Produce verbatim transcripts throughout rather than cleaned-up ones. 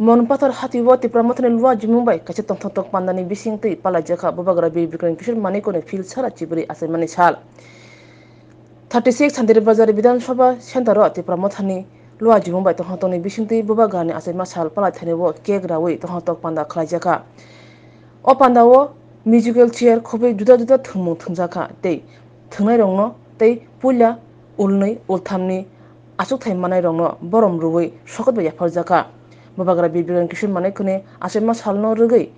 Monpathar hati o Tipra Mothani Lua Jumung bai kaisa tongthok tok pandani bising twi palaijakha Bubagra Bir Bikram Kishore Manikoni phil sara chibri achaimani sal. Thirty six Santir Bazar Bidhan Sabha Center o Tipra Mothani Lua Jumung bai tongthok tokni bising twi Bubagrani achaima sal palai thani o cake rawi tongthok tok panda khlaijakha. O panda o musical chair khobwi juda juda thwngmung thwngjakha tei thwngnairokno tei puila ulnwi ulthamni achukthai manai rokno borom rwui sokot bai yapharjakha. Bubagra Bir Bikram Kishore Manikoni achaima salno rwgwi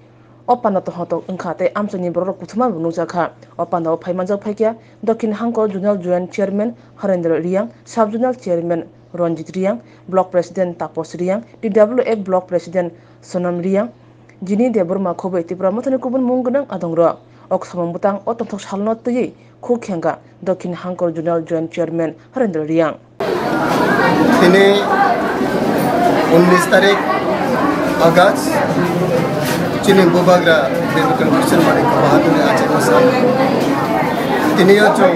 o panda tongthok wngkha tei amchaini borok rok kuthuma bo nukjakha. O panda o phai manjak phaikha Dokhin Hangkor Zonal Joint Chairman Harendra Riyang, Sub Zonal Chairman Ranjit Riyang, Block President Tapos Riyang, T W F Block President Sonam Riyang, Jini Debbarma khobwi Tipra Mothani kubun mung gwnang adong rok. O samung bwtang o tongthok salno twiwi khuk khengkha Dokhin Hangkor Zonal Joint Chairman Harendra Riyang. Tini unnish tarik August, chini Bubagra Bir Bikram Kishore Manik Bahadur ni achaima sal. Tini o chwng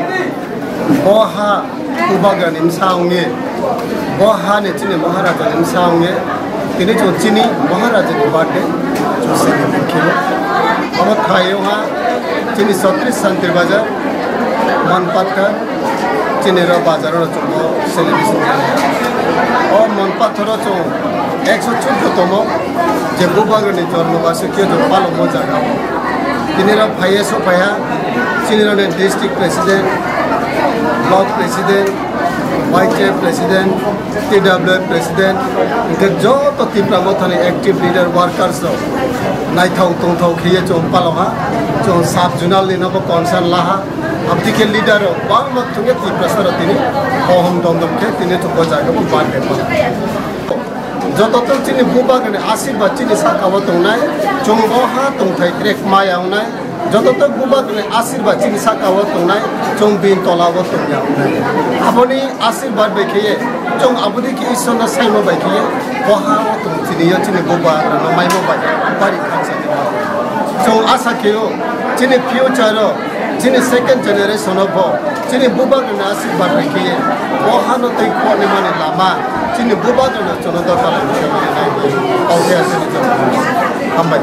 bo ha Bubagra ni bwsa wngwi, bo ha ni chini Maharaja ni bwsa wngwi, tini chwng chini Maharaja ni birthday chwng celebrate khaio. Omo thai wngha chini Chhatris Santir Bazar, Manpathar, chini ro bazar o chwng bo celebration khaio. O Manpathar o chwng ekso chuddo tomo je Bubagra ni jormo basukio chwng palokmo jaga o. Tini ro phaiya sophaiha, chini ro ni district president, block president, vice chair president, T W F president, hingke joto Tipra Mothani active leader, workers rok naithok tongthok khiye chwng palokha, chwng sub zonal ni nobo concern laha, abdike leader rok bangma thungke Tiprasa rok tini ohom dondom khe tini chwng bo jaga bo birthday palokha. Joto tong chini Bubagrani asirbad chini saka o tongnai, chwng o ha tongthai krek maya wngnai, joto tong Bubagrani asirbad chini saka o tongnai, chwng bini tola o tongya wngnai. Aboni asirbad bai kheye, chwng aboni khe Ishwarno saimo bai kheye, o ha o tong chini yo chini Bubagrano maimo bai, bari khaksa khe. Chwng asa kheo, chini future o, chini second generation o bo, chini Bubagrani asirbad bai kheye, o hano tei kokni mani lama, chini Bubagrano chwngno doka lai khe mani nai. Kok khe aswk ni jora. Hambai.